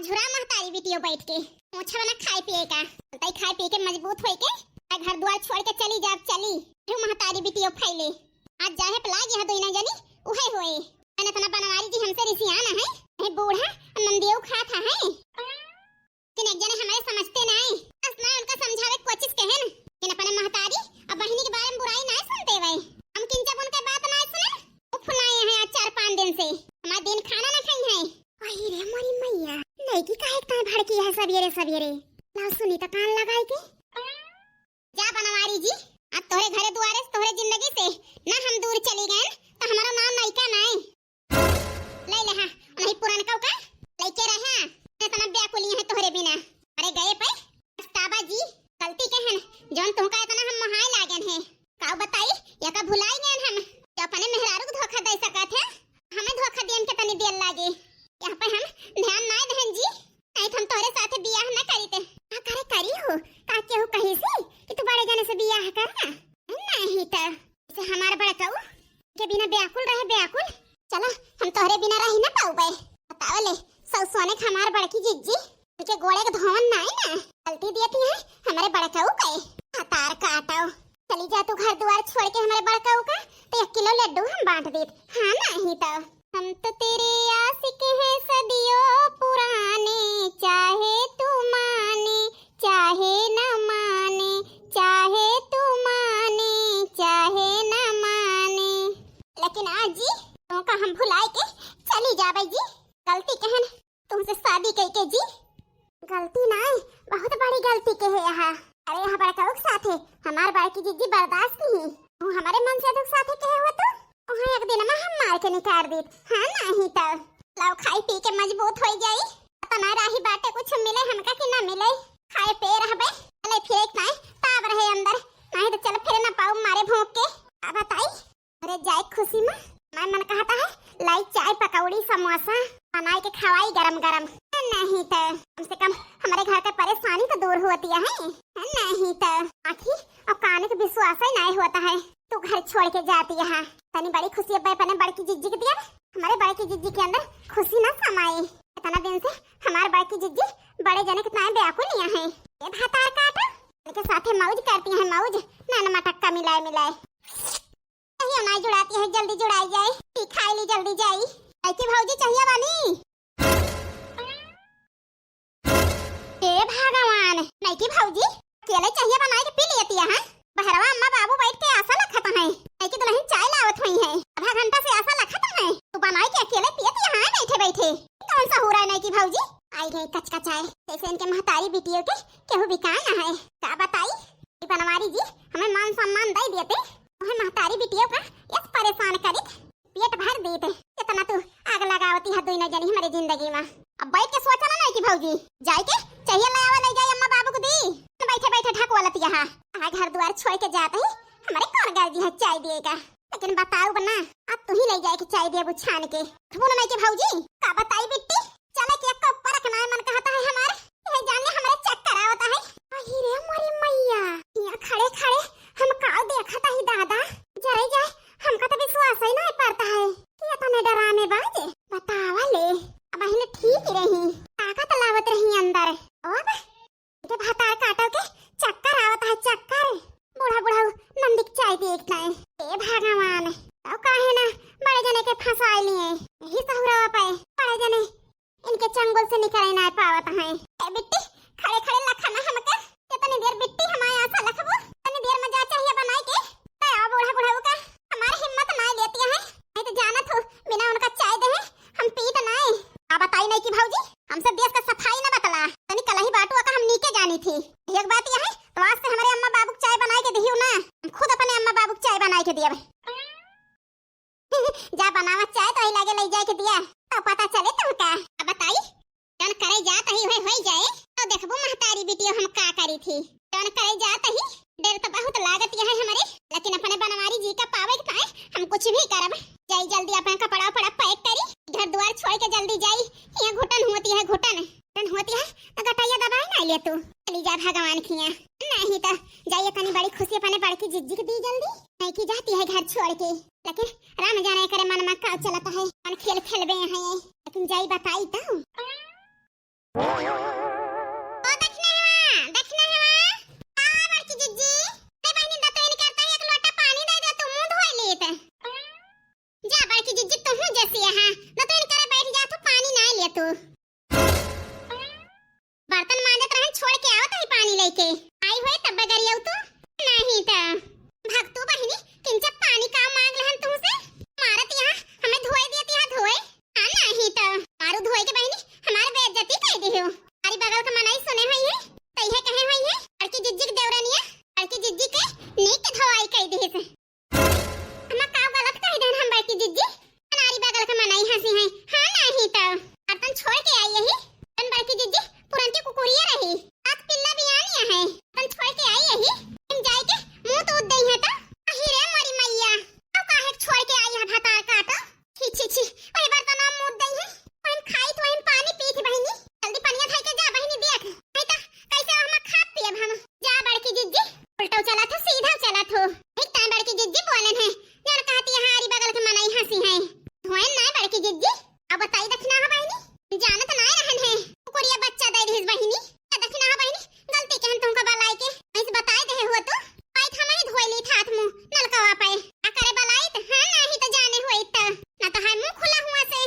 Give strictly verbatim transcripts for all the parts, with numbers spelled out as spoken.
झुरा महतारी बिटियो बैठ के, मोछा बना खाए पिए का। तई खाए पिए के मजबूत होए के, आ घर द्वार छोड़ के चली जाब, चली। फिर महतारी बिटियो फैले। आज जाहे पे लाग यहाँ दोई ना जनी, उहे होए। मैंने इतना बनवारी जी हमसे रिसियाना है, ये बूढ़ा नंदियो खात है। लेकिन एक जने हमारे समझते नाई, बस ना उनका समझावे कोशिश कहेन, लेकिन अपने महतारी और बहिनी के बारे में बुराई नाई सुनते वै। हम किंचक उनके बात नाई सुने, उफनाए हैं आज चार पाँच दिन से, हमारे दिन खाना ना खाई हैं। अही रे मोरी मैया, लड़की काहे ताए भड़की है सबेरे सबेरे? लाओ सुनी तो कान लगाई के। जा बनवारी जी, अब तोहरे घरे दुआरे से, तोहरे जिंदगी से ना हम दूर चली गए, तो हमारो नाम नयका नाई। ले ले हाँ, नहीं पुरानका का लइके रहे, इतना व्याकुली है तोहरे बिना। अरे गए पे पछतावा जी, गलती के हन, जौन तुमका इतना हम मोहाए लागन है। काऊ बताई, या का भुलाई गए हम, जो अपने मेहरारू को धोखा दे सकत है, हमें धोखा दियन के तनी देर लागे। यहाँ पे हम ध्यान ना दहन जी, नहीं तो हम तोहरे साथे बियाह ना करीते। का करे करी हो, का केहू कही से कि तू बड़े जने से बियाह करना? नहीं तो से हमार बड़कऊ के बिना व्याकुल रहे, व्याकुल। चला, हम तोहरे बिना रही ना पाउबे। बताओ ले, सौ सोने के हमार बड़की जिज्जी, उनके गोड़े के धोवन ना है ना, गलती दिए थी है हमारे बड़कऊ के। हतार काटो, चली जा तू घर दुआर छोड़ के हमारे बड़कऊ का, तो एक किलो लड्डू हम बांट देत। हाँ नहीं तो। हम तो तेरे आशिक हैं सदियों पुराने, चाहे तू माने चाहे न माने, चाहे तू माने चाहे न माने। लेकिन आज जी तुमका हम भुलाए के चली जाबे जी। गलती कहन तुमसे शादी कई के जी। गलती नाय, बहुत बड़ी गलती के है यहाँ। अरे यहाँ बड़कऊ के साथे हमार बड़की जिज्जी बर्दाश्त नहीं। तू हमारे मन से दुख साथे कहे हो तू? वहाँ एक दिन में हम मार के निकाल दीत। हाँ नहीं तो। लाओ खाई पी के मजबूत हो जाई। पता ना राही बाटे कुछ मिले हमका कि ना मिले। खाए पे रहबे, चले फिरे के नाय, ताब रहे अंदर। नहीं तो चल फिरे ना पाऊ मारे भूख के। का बताई? अरे जाए खुशी में मैं मन कहता है लाई चाय पकौड़ी समोसा बनाए के खवाई गरम गरम। नहीं तो कम से कम हमारे घर का परेशानी तो दूर होती है। नहीं तो आँखी और कान के विश्वास ही नहीं होता है। तू घर छोड़ के जाती है। तनी बड़ी खुशी अब अपने बड़की जिज्जी के दिया। हमारे बड़की जिज्जी के अंदर खुशी ना समाए। इतना दिन से हमारे बड़की जिज्जी बड़े जने कितना व्याकुल लिया है। ये भातार काटा, इनके साथे मौज करती है, मौज। नैन मटक्का मिलाए मिलाए। कहियो ना जुड़ाती है, जल्दी जुड़ाई जाए। पी खाई ली, जल्दी जाई। ऐकी भौजी चाहिए बानी। हे भगवान, नैकी भौजी अकेले चाहिए बनाए के पी लेती है। बहरवा अम्मा बाबू बैठ के आशा लखत हैं, नैकी दुल्हन चाय लावत हुई है। आधा घंटा से आशा लखत हैं, तू बनाए के अकेले पियती है बैठे बैठे। कौन सा हो रहा है नैकी भौजी? आई गई कचका चाय, जैसे इनके महतारी बिटियों के केहू बिकाए ना है। का बताई, ई बनवारी जी हमें मान सम्मान दे देते, हमें महतारी बिटियों का यस परेशान करित। पेट भर देते। कितना तू आग लगावती है दोनों जनी हमारे जिंदगी में। अब बैठ के सोचा ना नैकी भौजी, जाए के चाहिए ले आवे, ले जाए अम्मा बाबू को दी। बैठे बैठे ढकवा लती है। आ घर द्वार छोड़ के जाते ही हमारे कौन गलती है चाय दिए का? लेकिन बताऊ बना, अब तू ही ले जाए के चाय दिए बुछान के। वो ना नैकी भौजी, का बताई बिट्टी, चले के एक ऊपर रखना है मन कहता है हमारे। यह जाने हमारे चक्कर आवता है। अही रे मोरी मैया, यहाँ खड़े खड़े हम का देखत ही दादा, जरे जाए, हमका तो विश्वास ही नहीं पड़ता है कि इतने डरामे बाजे। बतावा ले, अब अहिन ठीक रही, ताकत लावत रही अंदर। अब के भातार काटो के चक्कर आवत है, चक्कर। बूढ़ा बूढ़ा नंदी के चाय देखना है। हे भगवान, तो काहे ना बड़े जने के फंसाए लिए, यही सहुरवा पे बड़े जने इनके चंगुल से निकले ना पावत हैं। ए बिट्टी, खड़े खड़े लखना हमका। कितनी देर बिट्टी हमारे आशा लखबू? कितनी देर में जा चाहिए बनाए के? तय आ बूढ़ा बुढ़ऊ का हमारे हिम्मत ना लेती है। नहीं तो जानत हो, बिना उनका चाय दे हम पीत नाय। का बताई नैकी भौजी, हमसे देश का सफाई ना बतला। तनी कलही बाटू का हम नीके जानी थी। एक बात यह है, तो आज से हमारे अम्मा बाबू के चाय बनाए के दिहियो ना, हम खुद अपने अम्मा बाबू के चाय बनाए के दियब। जा बनावा चाय तो ही लागे ले जाए के दिया, तो पता चले तुमका। अब बताई, जौन करे जात ही वह होई जाए, तो देखबो महतारी बिटियो हम का करी थी। जौन करे जात ही, डर तो बहुत लागत यह है हमारे, लेकिन अपने बनवारी जी का पावे के पाए हम कुछ भी करब। जाई जल्दी अपन कपड़ा उपड़ा पैक करी, घर द्वार छोड़ के जल्दी जाई। यहाँ घुटन होती है, घुटन। घुटन होती है तो गटैया दबाई ना ले तू, चली जा भगवान खिया। नहीं तो जाइए तनी बड़ी खुशी अपने बड़की जिज्जी के दी जल्दी, नहीं की जाती है घर छोड़ के। लेकिन राम जाने करे मन में का चलता है, कौन खेल खेलबे हैं, लेकिन जाई बताई तो। बर्तन मांजत रहन, छोड़ के आवत ही पानी लेके। आई होए तब गरियाऊ तू। नहीं त भक्तू बहिनी, किंचा पानी का मांग लहन तुमसे? मारत यहाँ हमें धोए दियत यहाँ धोए। हाँ, नहीं त मारू धोए के बहिनी, हमार बेइज्जती कइ दिहो। अरे बगल के मनई सुने होइहैं, त इहे कहे होइहैं, बड़की जिज्जी के देवरनिया, बड़की जिज्जी के नीक के धोआई कइ दिहिस। अम्मा, का गलत कहि देन हम बड़की जिज्जी? अनारी बगल के मनई हंसिहैं। हाँ, नहीं त। बर्तन छोड़ के आई यही। तन बड़की जिज्जी पुरनकी कुकुरिया रही। आज पिल्ला बियानी है। बर्तन छोड़ के आई यही। हम जाए के मुंह तो देइहैं त। अही रे मोरी मैया। अब काहे छोड़ के आई है भतार काटो? छी, छी, छी। वही बर्तन में मुंह देइहैं। वही खाई तो वही पानी पीत बहिनी। जल्दी पनिया धइ के जा बहिनी देख। नहीं त कैसे हम खा पियब हम। जा बड़की जिज्जी। उल्टा चलत हो, सीधा चलत हो। एक टाइम बड़की जिज्जी बोलन है, जौन कहत यहाँ आरी बगल के मनई हंसिहैं। धोएन ना बड़की जिज्जी, अब बताई दखिनहा बहिनी, जानत ना रहन है, कुकुरिया बच्चा दे दिहिस बहिनी। त दखिनहा बहिनी, गलती केहन तुमका बलाई के, ऐसे बताई देहे हुआ तू, पाइत हम ही धोए ली थात मुंह नलकवा पे। आ करे बलाई त, हाँ, नहीं त जाने हुई त, ना त है मुंह खुला हुआ से।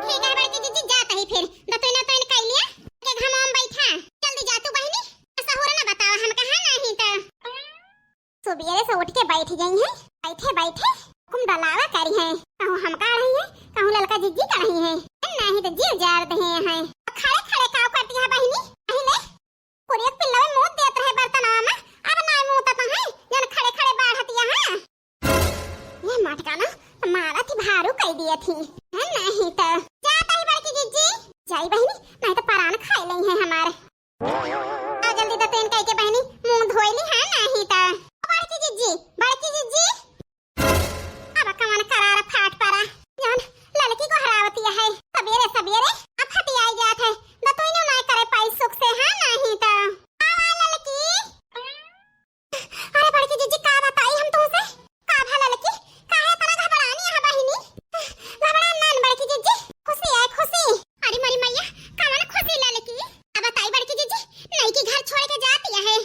ठीक है बड़की जिज्जी, जात ही फिर। दतुइन उतुइन कइ लिया, के घामवा में बैठा। जल्दी जा तू बहिनी, सहुर न बतावा हमका, हाँ, नहीं त। सुबेरे से उठ के बैठ गई हैं, बैठे बैठे हुकुम डलावा करिहैं। कहूँ हमका अड़इहैं, कहूँ ललका जिज्जी का अड़इहैं। नहीं त जीव जार देहे हैं। खड़े खड़े काव करती है बहिनी, पहिले कुरियक पिल्लवे मूत देत रहे बर्तनवा में, अब नाय मूतत है, जन खड़े खड़े बाढ़तिया है। ये मटका ना मारा थी, भारू कइ दिया थी, है नहीं त। जात ही बड़की जिज्जी, जाई बहिनी, नहीं त परान खाए लेइहैं हमार। आ जल्दी दतुइन कइ के बहिनी, मुंह धोए ली, है नहीं त। बड़की जिज्जी, बड़की जिज्जी। अब कवन करार फाट परा, जौन ललकी गोहरावतिया है। सबेरे सबेरे अफतियाई जात है, दतुइनो नाय करे पाई सुख से, हाँ, नहीं त। आवा ललकी। अरे बड़की जिज्जी, का बताई हम तुमसे? का भा ललकी, काहे इतना घबरानी है बहिनी? घबरा नान बड़की जिज्जी, खुशी है खुशी। अरे मोरी मैया, कवन खुशी ललकी? अब बताई बड़की जिज्जी, नई की घर छोड़ के जातिया है।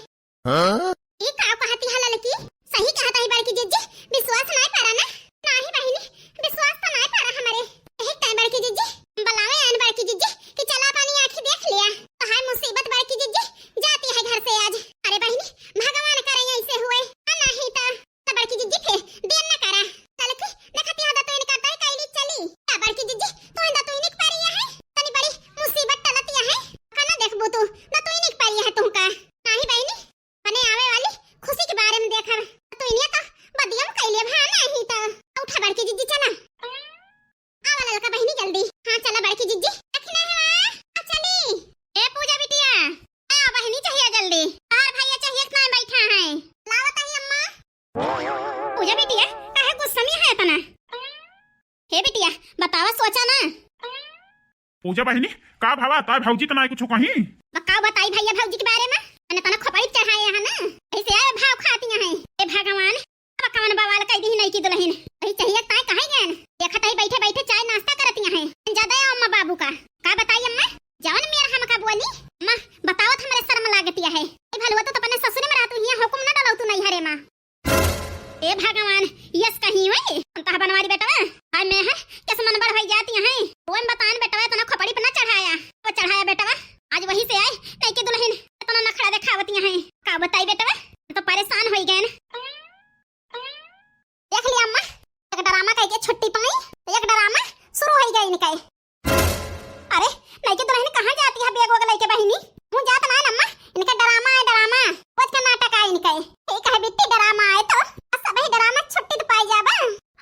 हाँ? ई का कहती है ललकी? सही कहत ही बड़की जिज्जी, विश्वास नाय परा ना? नाही बहिनी, विश्वास त नाय परा हमरे। एक टाइम बड़की जिज्जी, बलावे आन बड़की जिज्जी कि चला अपनी आँखी देख लिया। तो हाय मुसीबत बड़की जिज्जी, जाती है घर से आज। अरे बहिनी, भगवान करे ऐसे हुए, आ नहीं त, त बड़की जिज्जी फिर देर न करा। ललकी, देखती है दतुइन का तय कैली चली। त बड़की जिज्जी, तू दतुइन के पारी है, तनी बड़ी मुसीबत टलतिया है। का ना देखबू तू, दतुइन के पारी है तुमका। नाही बहिनी, बने आवे वाली खुशी के बारे में देखब। दतुइनिया त बदियम कैले भा नहीं त। उठा बड़की जिज्जी चला। आवा ललका बहिनी जल्दी। हाँ चला बड़की जिज्जी। दखिनहा, आ चली। ए पूजा बिटिया, आ बहिनी चाहिए जल्दी। तार भैया चाहिए इतना बैठा है। लावत ही अम्मा। पूजा बिटिया, काहे गुस्सा में है इतना? हे बिटिया, बतावा सोचा ना। पूजा बहिनी, का भवा, तार भौजी त नाय कुछ कहीं? ब-, का बताई भैया भौजी के बारे में? अने तना खोपड़ी चढ़ाए यहाँ ना, ऐसे आए भाव खातिया हैं। ए भगवान, अब कवन बवाल कइ दी नई की दुलहिन। वही चाहिए ताय कहे गन। देखत ही बैठे बैठे चाय नाश्ता करतिया हैं। ज्यादा है अम्मा बाबू का। का बताई अम्मा? जवन मेर हमका बोली, अम्मा, बतावत हमरे शर्म लागतिया है। ए भलुआ, तू तो अपने ससुर में रहतू, हियाँ हुकुम ना डलौतू नैहरे में। ए भगवान, यस कहीं हुई, हम तह बनवारी बेटवा। हाय मैं है, किस मन बड़ होई जाती हैं। ओए बतान बेटवा, इतना खोपड़ी पे ना चढ़ाया। वो चढ़ाया बेटवा, आज वही से आए, नई की दुलहिन, इतना नखड़ा देखावती हैं। का बताई बेटवा, हम तो परेशान होई गए। देख लिया अम्मा, एक ड्रामा कह के छुट्टी पाई, तो एक ड्रामा शुरू होई गए इनका। अरे, नई की दुलहिन कहाँ जाती है बैग वैग लेके बहिनी? हूँ जात ना अम्मा, इनका ड्रामा है ड्रामा, रोज का नाटक है इनका। ठीक है बिट्टी, ड्रामा है तो, सब ही ड्रामा छुट्टी तो पाई जाबा।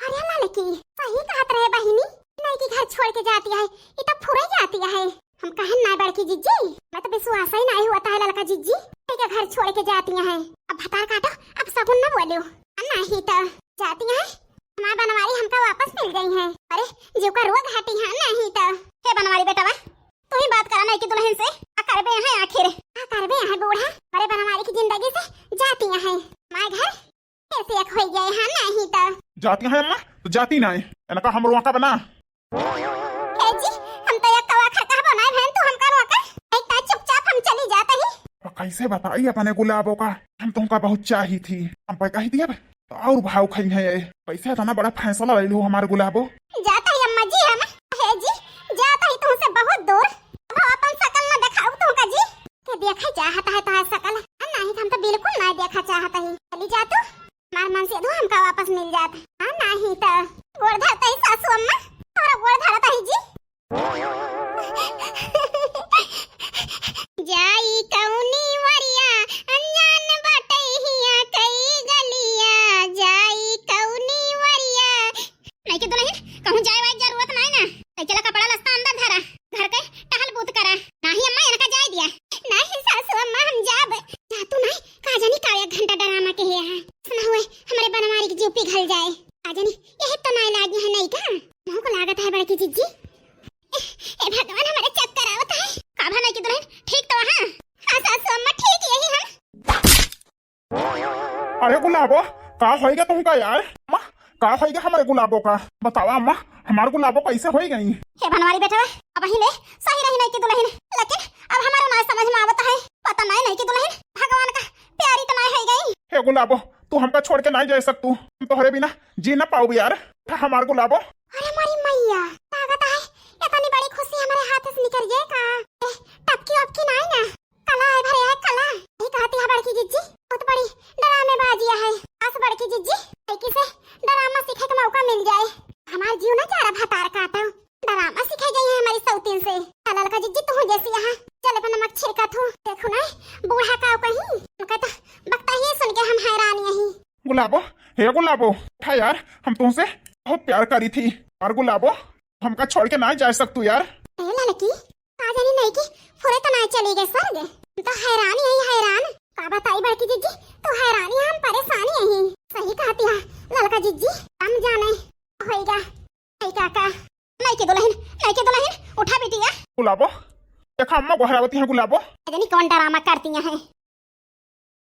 अरे ललकी, सही कहत रहे बहिनी, नई की घर छोड़ के जाती है, ये तो फुरे जाती है। हम कहन ना बड़की जिज्जी, मैं तो विश्वास ही नहीं हुआ था ललका जिज्जी, नई के घर छोड़ के जाती है। अब भतार काटो, अब सगुन न बोलो, नहीं तो जाती है। हमार बनवारी हमका वापस मिल गई है। अरे, जीव का रोग हटी है, नहीं तो। हे बनवारी बेटवा, तू ही बात करा नई की दुलहिन से, का करबे है आखिर? का करबे है बूढ़ा, बड़े बनवारी की जिंदगी से जाती है। हमार घर कैसे एक हो गए हैं, नहीं तो। जाती है अम्मा, तो जाती ना है, इनका हम रोका बना। हे जी, हम तो एक कवा खा कहबो ना बहन, तू हमका रोका। एक ता चुपचाप हम चली जात ही। अब कैसे बताई अपने गुलाबो का, हम तुमका बहुत चाही थी, हम पे कह दिया बे। और भाव खाई है ये। कैसे इतना बड़ा फैसला ले लो हमारे गुलाबो? जात ही अम्मा जी हम। हे जी, जात ही बहुत दूर। अब अपन सकल ना देखाऊ तुमका जी। के देखे चाहत है तोहार सकल? हाँ, नहीं, हम तो बिल्कुल नहीं देखा चाहत ही। चली जा तू, हमार मन से तू हमका वापस मिल जात। हाँ, नहीं तो गोड़ धरत ही सासू अम्मा, हमरा गोड़ धरत ही जी। जाई कौनी वरिया, अनजान बाटे हिया कई गलिया, जाई कौनी वरिया। नहीं के दुलहिन, कहूँ जाए वाई जरूरत नहीं ना। लइके ला कपड़ा लत्ता अंदर धरा, घर के टहल बूत करा। नाही अम्मा, इनका जाए दिया। नाही सासू अम्मा, हम जाब। जा तू नहीं, का जानी का एक घंटा डरामा के है। सुना हुए, हमरे बनवारी के जीव पिघल जाए। का जानी, यही तो नहीं लागी है नहीं का? मुँह को लागत है बड़की जिज्जी। ए, ए भगवान, हमारे चक्कर आवत है। का भा नहीं की दुलहिन, ठीक तो हाँ? हाँ सासू अम्मा, ठीक यही हम। अरे गुलाबो, का होइगा तुमका यार? अम्मा, का होइगा हमरे गुलाबो का? बतावा अम्मा, हमार गुलाबो कैसे होई गई? हे बनवारी बेटवा, अब ही ले सही रही नहीं की दुलहिन, लेकिन अब हमारे ना समझ में आवत है। पता नहीं नहीं की दुलहिन, भगवान का प्यारी तो नहीं होई गई। हे गुलाबो, तू हमका छोड़ के नहीं जा सकतू, हम तोहरे बिना जी ना पाऊब यार। हमार गुलाबो। अरे मारी मैया, लागत है इतनी बड़ी खुशी हमारे हाथ से निकल गई का? ए, टपकी वपकी नहीं ना? कला है भरे है कला। यही कहती है बड़की जिज्जी, बहुत बड़ी डरामेबाजी है। बस बड़की जिज्जी, लड़की से डरामा सीखे का मौका मिल जाए। हमार जीव ना जा रहा भतार काटो। डरामा सीखे गई है हमारी सौतीन से। चलल का जिज्जी तू जैसी यहाँ जल पर नमक छिड़का थू। देखो ना बूढ़ा का कहीं, उनका तो बकता ही सुन के हम हैरान यही। गुलाबो, हे गुलाबो, उठा यार, हम तुमसे बहुत प्यार करी थी। और गुलाबो, हमका छोड़ के ना जा सकतू यार। ए ललकी, का जानी नहीं कि फुरे तो ना चली गए स्वर्ग। हम तो हैरान यही हैरान। का बताई बड़की जिज्जी, तू हैरान ही हम परेशान यही। सही कहती है ललका जिज्जी, हम जाने होइगा। नहीं काका, नहीं के दुलहिन, नहीं के दुलहिन, उठा बिटिया। गुलाबो, देखा अम्मा गोहरावती है गुलाबो। जानी कौन डरामा करती है।